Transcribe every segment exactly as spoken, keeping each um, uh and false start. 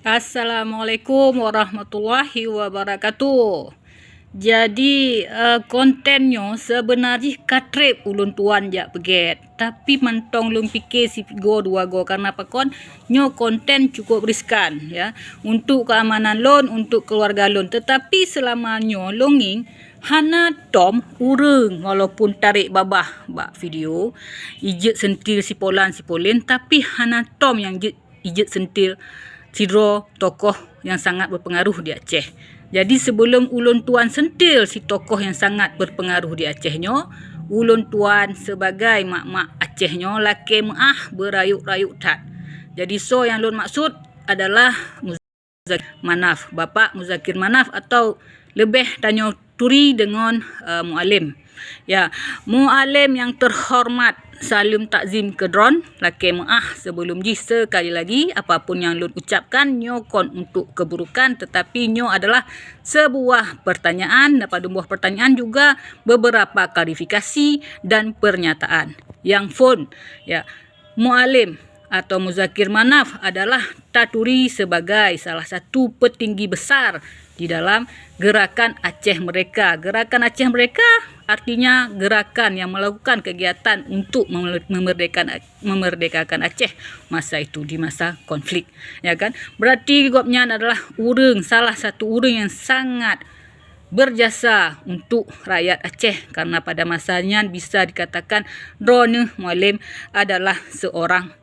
Assalamualaikum warahmatullahi wabarakatuh. Jadi, eh, konten nyoe seubeuna jih ka treb ulôn tuan jak peugét, tapi mantong lôn pike sigoe dua goe, karena pakon, nyoe konten cukup riskan, ya, untuk keamanan lôn, untuk keluarga lôn. Tetapi seulama nyoe lôn ngieng hana tom ureuëng, walaupun tarek babah bak video, ijeuet sentil sipolan sipolen, tapi hana tom nyang jeuet ijeuet sentil sidroe tokoh nyang sangat berpengaruh di Aceh. Jadi, sebelum ulôn tuan sentil si tokoh nyang sangat berpengaruh di Aceh nyoe, ulôn tuan sebagai mak-mak Aceh nyoe lakée meuáh beurayeuk-rayeuk that. Jadi, soe nyang lôn maksud adalah Muzakir Manaf, Bapak Muzakir Manaf, atau leubeh tanyoe turi deungon, eh, Mualem. Ya, Mualem nyang terhormat, saleuem takzim keu droen, lakée meuáh sebelum jih. Sekali lagi, apapun nyang lôn ucapkan nyoe kon untuk keburukan, tetapi nyoe adalah sebuah pertanyaan, padum boh pertanyaan juga beberapa klarifikasi dan pernyataan. Nyang phon, ya, Mualem atau Muzakir Manaf adalah taturi sebagai salah satu petinggi besar di dalam Gerakan Aceh Merdeka. Gerakan Aceh Merdeka artinya gerakan yang melakukan kegiatan untuk memer-, memerdekakan, memerdekakan Aceh masa itu, di masa konflik, ya kan? Berarti gobnyan adalah ureuëng, salah satu ureuëng yang sangat berjasa untuk rakyat Aceh, karena pada masa nyan bisa dikatakan droeneuh Mualem adalah seorang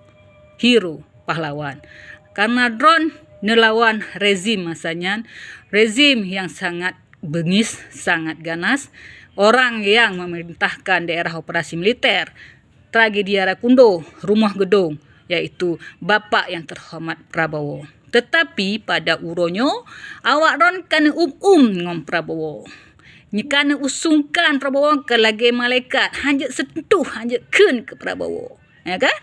hero, pahlawan. Karena droen neulawan rezim masa nyan, rezim yang sangat beungis, sangat ganas, orang yang memerintahkan daerah operasi militer, tragedi Arakundo, Rumoh Geudong, yaitu Bapak yang terhormat Prabowo. Tetapi pada uroe nyoe, awak droen ka neuum-um ngon Prabowo. Nyoe ka neuusungkan Prabowo ka lagée malaikat, hanjeuet sentuh, hanjeuet kheun keu Prabowo. Ya kan?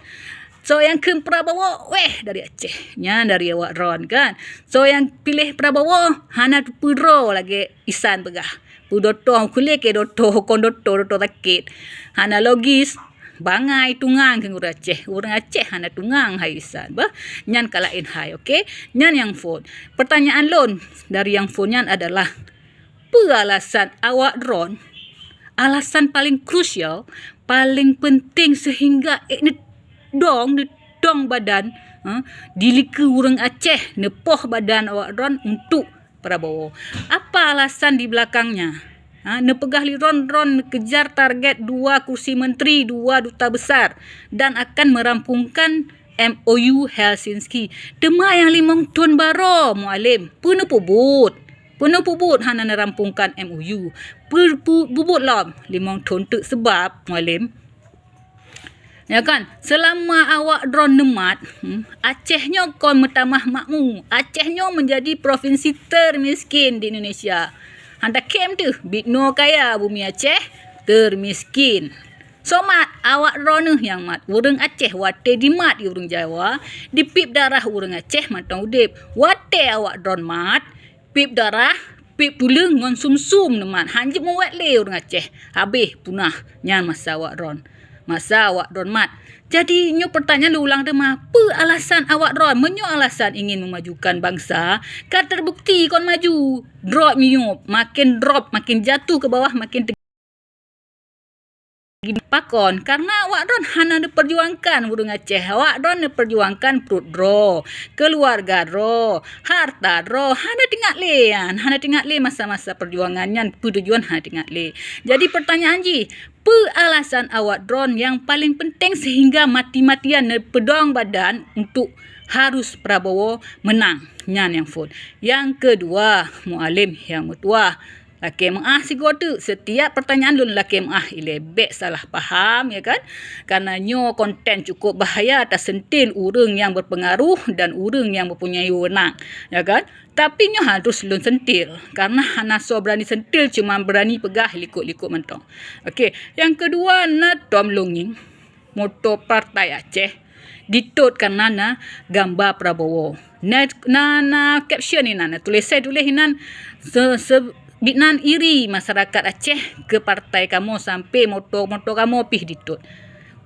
Soe nyang kheun Prabowo, weh, dari Aceh. Nyan dari awak droen kan. Soe nyang piléh Prabowo, hana teupeudroe lagée Ihsan peugah. Peue doto, kulé keu doto, kon doto, doto sakét. Hana logis. Bangai tungang keu ureuëng Aceh. Ureuëng Aceh hana tungang hai Ihsan. Bah, nyan ka laén hai, oke? Nyan nyang phon. Pertanyaan lôn dari nyang phon nyan adalah, peue alasan awak droen, alasan paling krusial, paling penting sehingga ék neudong, neudong badan, ha, di likeu ureuëng Aceh, neupoh badan awak droen untuk Prabowo. Apa alasan di belakangnya? Ha, neupeugah lé droen, droen neukejar target dua kursi menteri, dua duta besar dan akan merampungkan M O U Helsinki. Teuma nyang limong thon baroe, Mualem, peue neupeubuet? Peue neupeubuet hana neurampungkan M O U? Peue, peue, peubuet lom limong thon teuk seubab, Mualem? Ya kan? Seulama awak droen neumat, hmm, Aceh nyoe kon meutamah makmu. Aceh nyoe menjadi provinsi termiskin di Indonesia. Hana khém teuh, bit noe kaya bumi Aceh, termiskin. Soe mat, awak droeneuh nyang mat. Ureuëng Aceh watée dimat di ureuëng Jawa, dipiep darah ureuëng Aceh mantong udeb. Watée awak droen mat, piep darah, piep tuleueng ngon sumsum neumat, hanjeuet muwet lé ureuëng Aceh. Habéh punah. Nyan masa awak droen. Masa awak droen mat. Jadi, nyoe pertanyaan lôn ulang teuma, peue alasan awak droen? Meunyoe alasan ingin memajukan bangsa, ka terbukti kon maju. Drop miyup, makin drop, makin jatuh ke bawah, makin te-, pakon? Karena awak droen hana neuperjuangkan ureuëng Aceh. Awak droen neuperjuangkan pruet droe, keluarga droe, harta droe. Hana teuingat lé nyan. Hana teuingat lé masa-masa perjuangan nyan, peue tujuan hana teuingat lé. Jadi pertanyaan jih, peue alasan awak droen nyang paling penting sehingga mati-matian neupeudong badan untuk harus Prabowo menang? Nyan nyang phon. Nyang keudua, Mualem nyang meutuah. Lakée meuáh sigoe teuk, setiap pertanyaan lôn lakée meuáh ilée, bék salah paham, ya kan? Karena nyoe konten cukup bahaya, taseuntil ureuëng nyang berpengaruh dan ureuëng nyang mempunyai wewenang, ya kan? Tapi nyoe harus lôn sentil, karena hana soe berani sentil, cuma berani peugah likot-likot mantong. Oke, nyang keudua na tom lôn ngieng moto Partai Aceh, ditot karena na gamba Prabowo. Na, na, na caption inan, na tulésan tuléh inan, se-, se-, bit nan iri masyarakat Aceh keu partai kamoe sampai moto-moto kamoe pih ditot.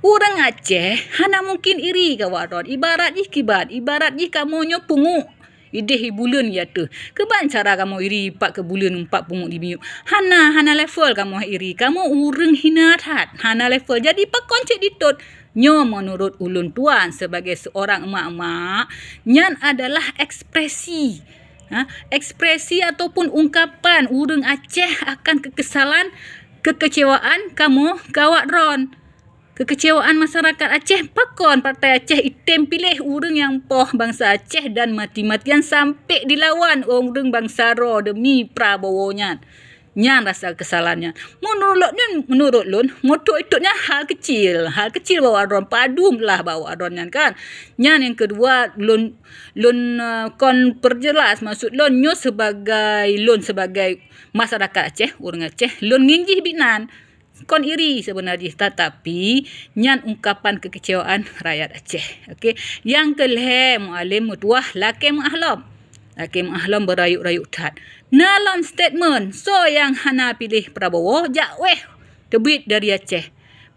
Ureuëng Aceh hana mungkin iri keu awak droen. Ibarat jih kiban, ibarat jih kamoe nyoe punguek. Ideh i buleuen i ateueh. Keuban cara kamoe iri pat keu buleuen umpat pungo di miyueb. Hana, hana level kamoe iri. Kamoe ureuëng hina that. Hana level. Jadi pakon cit ditot? Nyoe meunurot ulôn tuan sebagai seorang emak-emak, nyan adalah ekspresi. Ha, ekspresi ataupun ungkapan ureuëng Aceh akan kekesalan, kekecewaan kamoe keu awak droen. Kekecewaan masyarakat Aceh, pakon Partai Aceh item piléh ureuëng nyang poh bansa Aceh dan mati-matian sampai dilawan ureuëng bansa droe demi Prabowo nyan. Nyan rasa kesalan nyan. Meunurot lôn, meunurot lôn, moto itot nyan hal kecil. Hal kecil bak awak droen, padum lah bak awak droen nyan kan. Nyan nyang keudua, lôn, lôn, eh, kon perjelas maksud lôn nyoe sebagai, lôn sebagai masyarakat Aceh, ureuëng Aceh, lôn ngieng jih binan. Kon iri sebenar jih, tatapi nyan ungkapan kekecewaan rakyat Aceh. Okey. Nyang keulhée, Mualem meutuwah lakée meuah lom. Lakée meuah lom beurayuk-rayuk that. Na lom statement, soe nyang hana piléh Prabowo, jak wéh teubiet dari Aceh.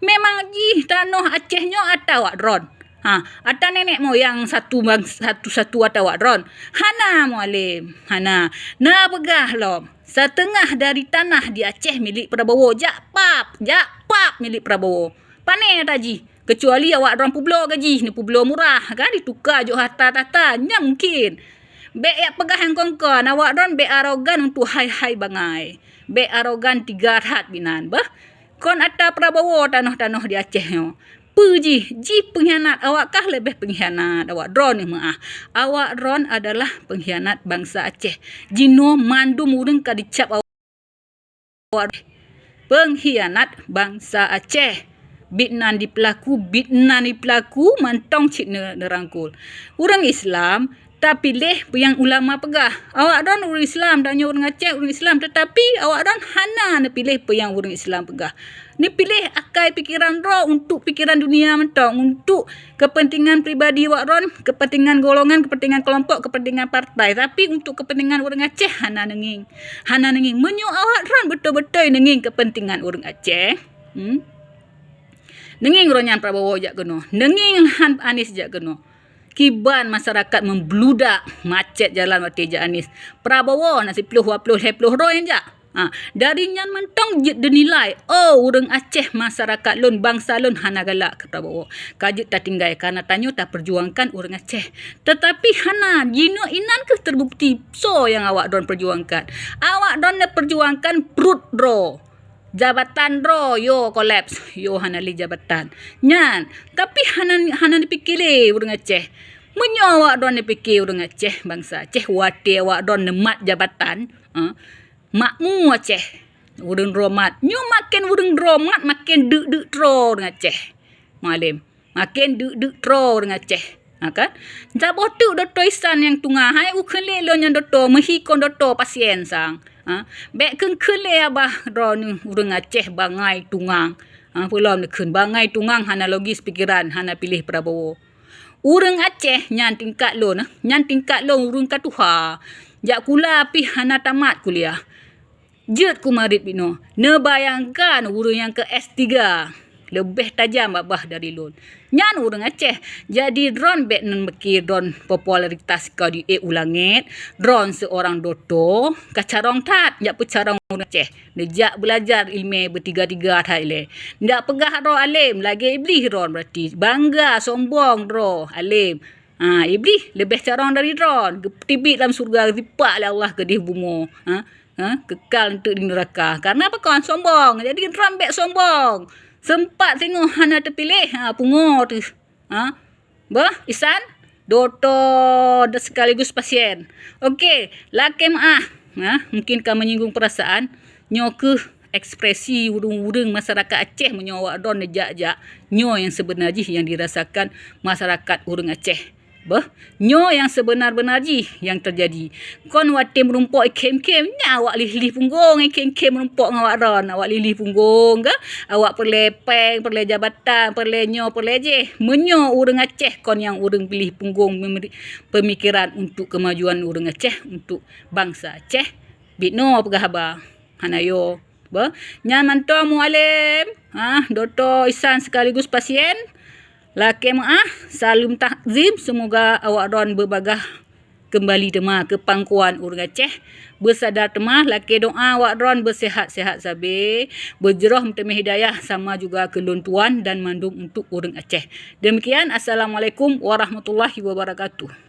Memang jih tanoh Aceh nyoe ata awak droen. Ha, ata nenek moyang satu bang-, satu-satu ata awak droen. Hana, Mualem, hana. Na peugah lom. Sateungoh dari tanah di Aceh milék Prabowo, jak pap, jak pap milék Prabowo. Pane ata jih, keucuali awak droen peubloe gaji, neupeubloe murah, kan, dituka jok harta tahta, nyan mungkin. Bék jak peugah nyang kon-kon, awak droen bék arogan untuk hai-hai bangai. Bék arogan tiga that binan, bah. Kon ata Prabowo tanoh-tanoh di Aceh nyoe. Peue jih? Jih pengkhianat, awak kah leubeh pengkhianat, awak droen nyang meuah. Awak droen adalah pengkhianat bansa Aceh. Jinoe mandum ureuëng ka dicap awak pengkhianat bansa Aceh. Binan dipeulaku, binan dipeulaku, mantong cit ne-, neurangkul. Ureuëng Islam tapiléh peue nyang ulama peugah. Awak droen ureuëng Islam, tanyoe ureuëng Aceh ureuëng Islam, tetapi awak droen hana neupiléh peue nyang ureuëng Islam peugah. Neupiléh akai pikeran droe untuk pikeran dunia mantong, untuk kepentingan pribadi awak droen, kepentingan golongan, kepentingan kelompok, kepentingan partai. Tapi untuk kepentingan ureuëng Aceh hana neungieng. Hana neungieng. Meunyoe awak droen beutôi-beutôi neungieng kepentingan ureuëng Aceh, hmm? Neungieng roh nyan Prabowo jak keunoe. Neungieng han Anies jak keunoe. Kiban masyarakat meubludak macet jalan watée jak Anies. Prabowo na siploh, dua ploh, lhée ploh droe nyang jak. Ha, dari nyan mantong jeuet deunilai, oh, ureuëng Aceh, masyarakat lôn, bansa lôn hana galak keu Prabowo. Ka jeuet tatinggai, karena tanyoe tapeujuangkan ureuëng Aceh. Tetapi hana, jinoe inan kheueh teubukti soe nyang awak droen peujuangkan. Awak droen neupeurjuangkan pruet droe. Jabatan droe yo kolaps, yo hana lé jabatan. Nyan, tapi hana, hana neupiké lé ureuëng Aceh. Meunyoe awak droen neupiké ureuëng Aceh, bansa Aceh, watée awak droen neumat jabatan, ha, makmu Aceh, ureuëng droe mat. Nyoe maken ureuëng droe mat, maken deuk-deuk droe ureuëng Aceh. Mualem. Maken deuk-deuk droe ureuëng Aceh. Ha, kan? Saboh teuk Dokto Ihsan nyang tungang. Hai, u kheun lé lôn nyan dokto, meuhi kon dokto pasien sang. Ha? Bék kheun-kheun lé abah droeneuh ureuëng Aceh bangai tungang. Ha, peue lom neukheun bangai tungang hana logis pikeran, hana piléh Prabowo. Ureuëng Aceh nyan tingkat lôn, eh, nyan tingkat lôn ureuëng ka tuha. Jak kula pih hana tamat kuliah. Jeuet kumarit binoe. Neubayangkan ureuëng nyang keu S tiga leubeh tajam babah dari lôn. Nyan ureuëng Aceh. Jadi droen bék neupiké droen popularitas ka di ék u langét. Droen seurang dokto ka carông that, jak peucarông ureuëng Aceh. Neujak beulajar iéleumé beutiga-tiga that ilée. Jak peugah droe além, lagée Iblih droen berarti. Bangga, sombong droe além. Ha, Iblih leubeh carông dari droen, geuteubiet lam syeuruga, geusipak lé Allah keudeh bumoe. Ha, ha, keukal eunteuk di neuraka. Karena pakon? Sombong. Jadi droen bék sombong. Seumpat singoh hana teupiléh, ha, pungo teuh. Ha, bah, Ihsan, dokto dan sekaligus pasien. Okey, lakée meuah. Ha, mungkin ka menyinggung perasaan. Nyoe kheueh ekspresi ureuëng-ureuëng masyarakat Aceh meunyoe awak droen neujak-jak. Nyoe nyang seubeuna jih nyang dirasakan masyarakat ureuëng Aceh. Beuh, nyoe nyang seubeuna-beuna jih nyang teujadi. Kon watée meurumpok ikhém-khém, nyan awak lih-lih punggong ikhém-khém meurumpok ngon awak droen. Awak lih-lih punggong ka, awak peureulée péng, peureulée jabatan, peureulée nyoe, peureulée jéh. Meunyoe ureuëng Aceh kon nyang ureuëng lih punggong memeri-, peumikiran untuk keumajuan ureuëng Aceh, untuk bansa Aceh, binoe peugah haba. Hana yo. Bah, nyan mantong Mualem, ha, dokto Ihsan sekaligus pasien. Lakée meuah, saleuem takzim, seumoga awak droen beubagaih Keumbali teuma keu pangkuan ureuëng Aceh, beusada teuma lakée doá awak droe beusehat-sehat sabe, beujroh meuteumé hidayah sama juga keu lôn tuan dan mandum untuk ureuëng Aceh. Demikian, Assalamualaikum warahmatullahi wabarakatuh.